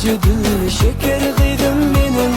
Süýji dilli şeker gyzym meniň.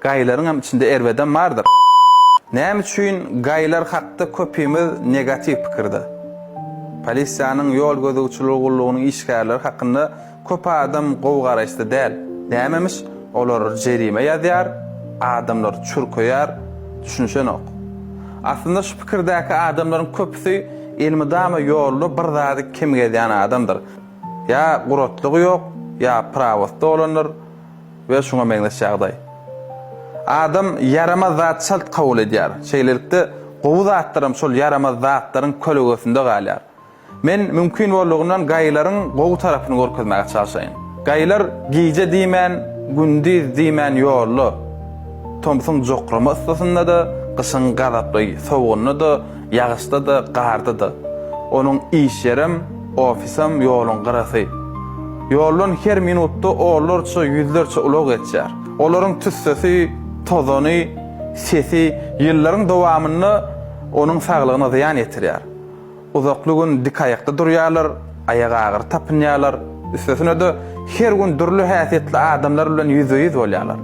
Gaýlaryňam içinde erbedem bardyr. Näme üçin gaýlar hakda köpimiz negatiw pikirde? Polisiýanyň ýol gözegçiligi gullugynyň işgärleri hakynda köp adam gowy garaýyşda däl. Nämemiş, olar jerime ýazýar, adamlary çürkeýär, düşünişenok. Aslynda şu pikirdäki adamlaryň köpüsi elmydama ýolda bir zady kem gezýän adamdyr. Ýa guratlygy ýok, ýa prawasy dolandyr we şuňa meňzeş ýagdaý. Adam ýaramaz zat çalt kabul edýär. Şeýlelikde, gowy zatlaram şol ýaramaz zatlaryň kölegesinde galýar. Men mümkin boldugyndan gaýylaryň gowy tarapyny görkezmäge çalşaýyn. Gaýylar gije diýmän, gündiz diýmän ýolda. Tomsuň jokrama yssysynda-da, gyşyň gazaply sowugynda-da, ýagyşda-da, garda-da. Onuň iş ýerem, ofisem ýoluň gyrasy. Ýoldan her minutda onlarça, ýüzlerçe ulag geçýär. Olaryň tüssesi, tozany, sesi ýyllaryň dowamynda onuň saglygyna zyýan ýetirýär. Uzakly gün dik aýakda durýarlar, aýak agyry tapynýarlar, üstesine-de her gün dürli häsiýetli adamlar bilen ýüzbe-ýüz bolýarlar.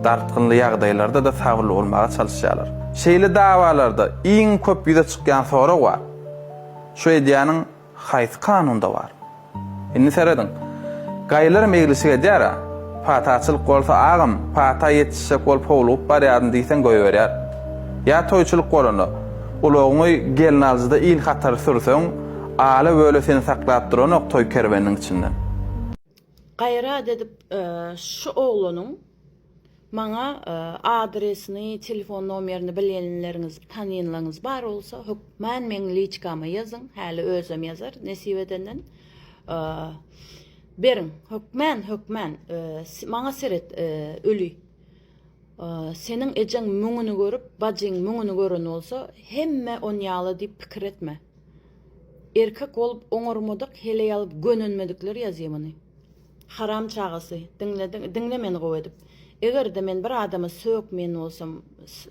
Dartgynly ýagdaýlarda-da sabyrly bolmaga çalyşýarlar. Şeýle dawalarda iň köp ýüze çykýan sorag bar, Şu edýäniň haýsy kanunda bar? Indi serediň. Gaýylaram eglişik edýär-ä. Pataçylyk bolsa agam, pata ýetişjek bolup howlugyp barýaryn diýseň goýberýär. Ýa toýçulyk bolanda, ulagyňy gelnaljyda il hatary sürseň, ala-böle seni saklap duranok toý kerweniniň içinden. Gaýrat edip şu oglanyň maňa adresini, telefon nomerini bilýänleriňiz, tanýanlaryňyz bar bolsa, hökman meň liçkama ýazyň, häli özem ýazar, nesip edenden. Beriň, hökman, hökman. Maňa seret, öli. Seniň ejeň müňüni görüp, bajyň müňüni gören bolsa, hemme onýaly diýip pikir etme. Erkek bolup oňarmadyk, heleý alyp gönenmedikler ýazýa muny. Haram çagasy, diňle, diňle meni gowy edip. Eger-de men bir adama sökmeýän bolsam,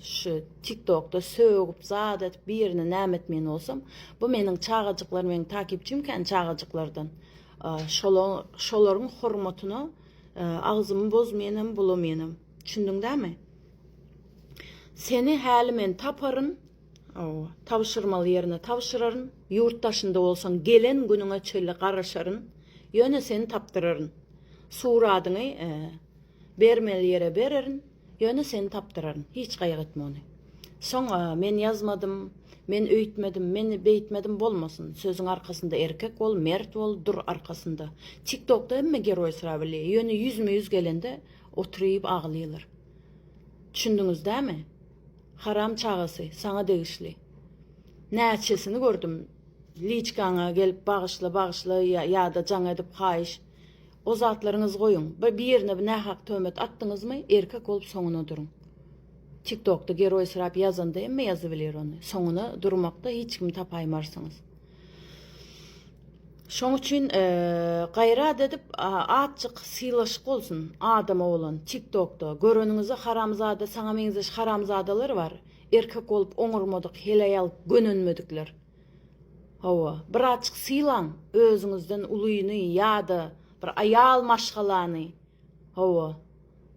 şu TikTokda sögüp, zat edip, birini näme etmeýän bolsam, bu meniň çagajyklar, meniň takipçim kän çagajyklardan. Şola, şolaryň hormatyna agzymy bozmaýanam, bulamaýanam. Düşündiň dämi? Seni häli men taparyn, Hawa, tabşyrmaly ýerine tabşyraryn, ýurt daşynda bolsaň gelen günüňe çenli garaşaryn, ýöne seni tapdyraryn. Suradyňy bermeli ýere bererin, ýöne seni tapdyraryn. Hiç gaýgy etme ony. Soň men ýazmadym, men öýtmedim, men beýtmedim bolmasyn. Sözüň arkasynda erkek bol, mert bol, dur arkasynda. TikTokda hemme geroý syrabilýär, ýöne ýüzme-ýüz gelende oturyp aglylar. Düşündiňiz dämi? Haram çagasy, saňa degişli. Näçesini gördüm, liçkaňa gelip bagyşla bagyşla ýa-da jaň edip haýyş. O zatlaryňyzy goýuň. Bir birine bir nähak töhmet atdyňyzmy, erkek bolup soňuna duruň. Tiktokda geroý syrap ýazanda hemme ýazybilir ony. Soňuna durmakda hiç kimi tapaýmarsyňyz. Şoň üçin gaýrat edip azjyk sylaşyk bolsun adama bolan tiktokda göreniňizde haramzada saňa meňzeş haramzadalar bar erkek bolup oňurmadyk heleý alyp gönenmedikler hawa birazjyk sylaň özüňizden ulyny ýada bir aýal maşgalany hawa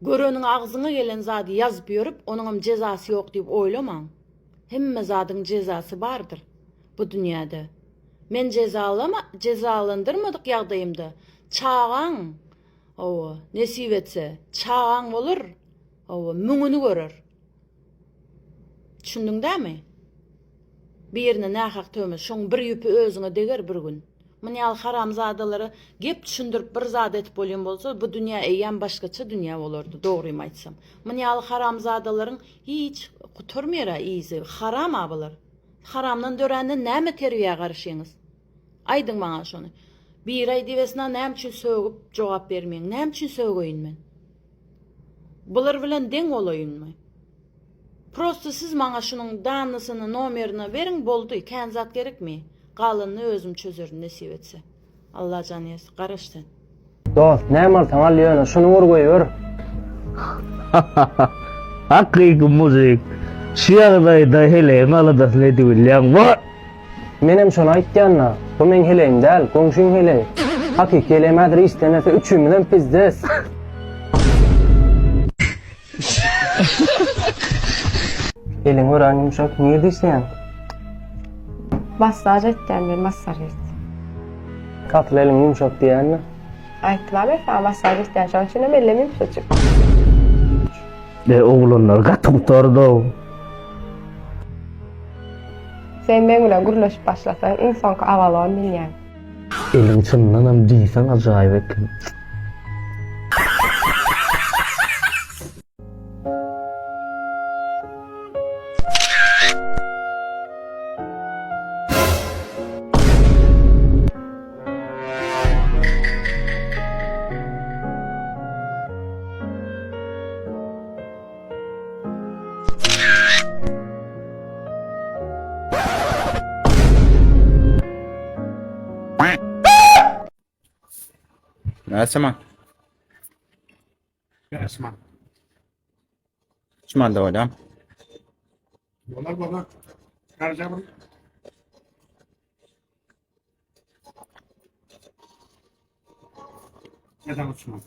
göreniň agzyňa gelen zady ýazyp ýörüp onuňam jezasy ýok diýip oýlamaň hemme zadyň jezasy bardyr bu dünýäde. Men jezalama, jezalandyrmadyk ýagdaýymda, çagaň, hawa, nesip etse, çagaň bolar, hawa, müňüni görer. Düşündiň dämi? Birine nähak töhmet, şoň bir ýüpi özüňe deger bir gün. Muny ýaly haramzadalara gep düşündirip bir zat edip bolýan bolsa, bu dünýä eýýäm başgaça dünýä bolardy, dogrymy aýtsam. Muny ýaly haramzadalaryň hiç gutarmaýar-a yzy, haram-a bular. Haramdan döränden näme terbiýä garyşyňyz? Aýdyň maňa şony. Biri aýdybesna näme üçin sögüp jogap bermeýäň? Näme üçin sögeýin men? Bular bilen deň bolaýynmy? Prosto siz maňa şunuň dannysyny, nomerini beriň boldy, kän zat gerekmi? Galanyny özüm çözerin nesip etse. Allajan ýaz, garaş sen. Dost, näme alsaň al ýöne şuny bir goýber. Hakyky mujik. Şu ýagdaýda heleýiň aladasyny edibilýäň. Wa! Menem şony aýtýan-da. Bu meň heleýim däl, goňşyň heleýi. Hakyky heleýim häzir işlemese üçümizem pizdes. Eliň örän ýumşak, nirde işleýäň? Massaž etýän men massažist. Asyl eliň ýumşak diýýänmi? Aýtdym-a men saňa massaž etýän şoň üçinem ellem ýumşajyk. E oglanlar gaty gutardow. Sen meň bilen gürleşip başlasaň iň soňky Avalon münýäň. Eliň çyndanam diýseň ajaýyp eken. Näçe man? Näçe man? Üç manda bolýar. Bolar bolar. Garja bir. Neden üç man?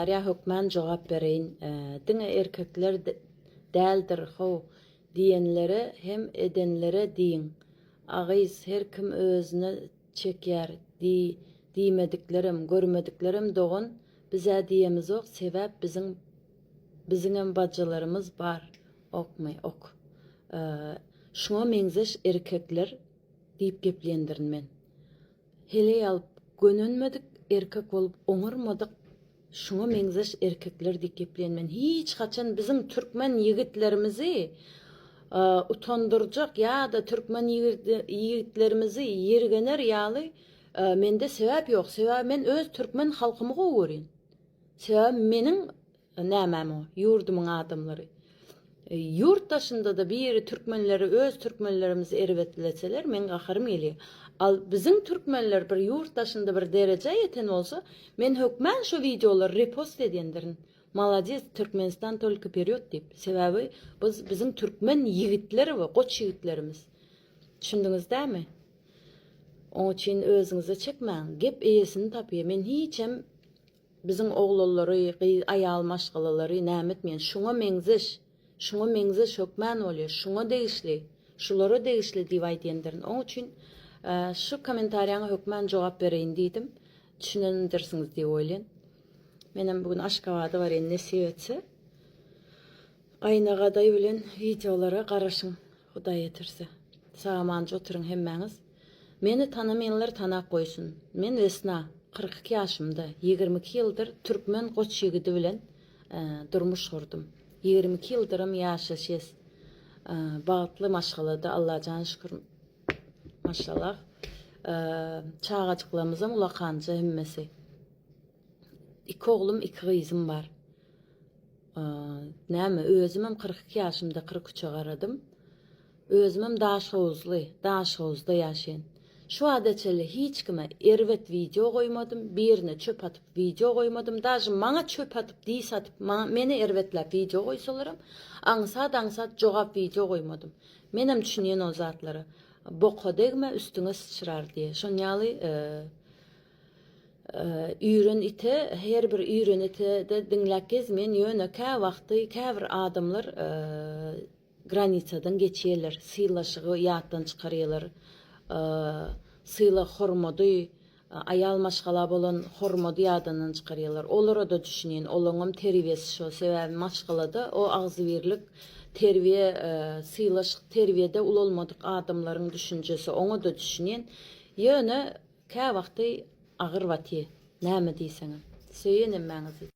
Kommentariýa hökmän jogap bereýin diňe erkekler däldir how diýenlere hem edenlere diýiň agyz her kim özüne çekýär diýmediklerem görmediklerem dogan bizä diýemizok sebäp biziň. Biziňem bajylarymyz bar. Okmy, ok. Şuňa meňzeş erkekler diýip gepleýändirin men. Heleý alyp gönenmedik, erkek bolup oňarmadyk şuňa meňzeş erkekler diýip gepleýän men. Hiç haçan biziň türkmen ýigitlerimizi utandyrjak ýa-da türkmen ýigitlerimizi ýergener ýaly mende sebäp ýok. Sebäbi men öz türkmen halkymy gowy görýän. Sebäbi meniň Nämäm o, ýurdumyň adamlary. Ýurt daşynda-da biri türkmenleri öz türkmenlerimizi erbetleseler meň gaharym gelýär. Al biziň türkmenler bir ýurt daşynda bir derejä ýeten bolsa, men hökmän şo wideolary repost edýändirin. Malades Türkmenistan tolko perýod diýip. Sebäbi biz biziň türkmen ýigitleri we goç ýigitlerimiz. Düşündiňiz dämi? Oň üçin özüňize çekmäň. Gep eýesini tapýar. Men hiçem Biziň oglanlary, gyz, aýal maşgalalary näme etmeýän, şuňa meňzeş, şuňa meňzeş hökmän bolýar, şuňa degişli, şulara degişli diýip aýdýandyrin. Oň üçin şu kommentariýaňa hökmän jogap bereýin diýdim. Düşünendirsiňiz diýip oýlaýan. Menem bu gün Aşgabada barýan nesip etse. Gaýynagadaý bilen wideolara garaşyň Hudaý ýetirse. Sag-amanca oturyň hemmäňiz. Meni tanamaýanlar tanap goýsun. Men Wesna, 42 ýaşymda, 22 ýyldyr türkmen goç ýigidi bilen durmuş gurdum. 22 ýyldyram ýaşaşýas. Bagtly maşgalada Allajana şükür maşalah. Çagajyklarymyzam ulakanja hemmesi. Iki oglum, iki gyzym bar. Näme, özümem 42 ýaşymda 43-e garadym. Özümem Daşhowuzly, Daşhowuzda ýaşaýan. Şu wagta çenli hiç kime erbet wideo goýmadym, birine çöp atyp wideo goýmadym. Daže maňa çöp atyp, dis atyp, maňa meni erbetläp wideo goýsalaram, aňsat-aňsat jogap wideo goýmadym. Menem düşünýän ol zatlara. Boka degme, üstüňe syçrar diýe. Şon ýaly Üýren ite, her bir üýren ite-de diňläp gezmeýän, ýöne käwagty käbir adamlar granisadan geçýärler, sylaşygy ýatdan çykarýarlar, sylag-hormady, aýal maşgala bolan hormady ýadyndan çykarýarlar. Olara-da düşünýän, olaňam terbiýesi şo, sebäbi maşgalada o agzybirlik, terbiýe, sylaşyk terbiýede ulalmadyk adamlaryň düşünjesi, oňa-da düşünýän. Ýöne Käwagty agyr batyr, näme diýseňem. Söýen hemmäňizi.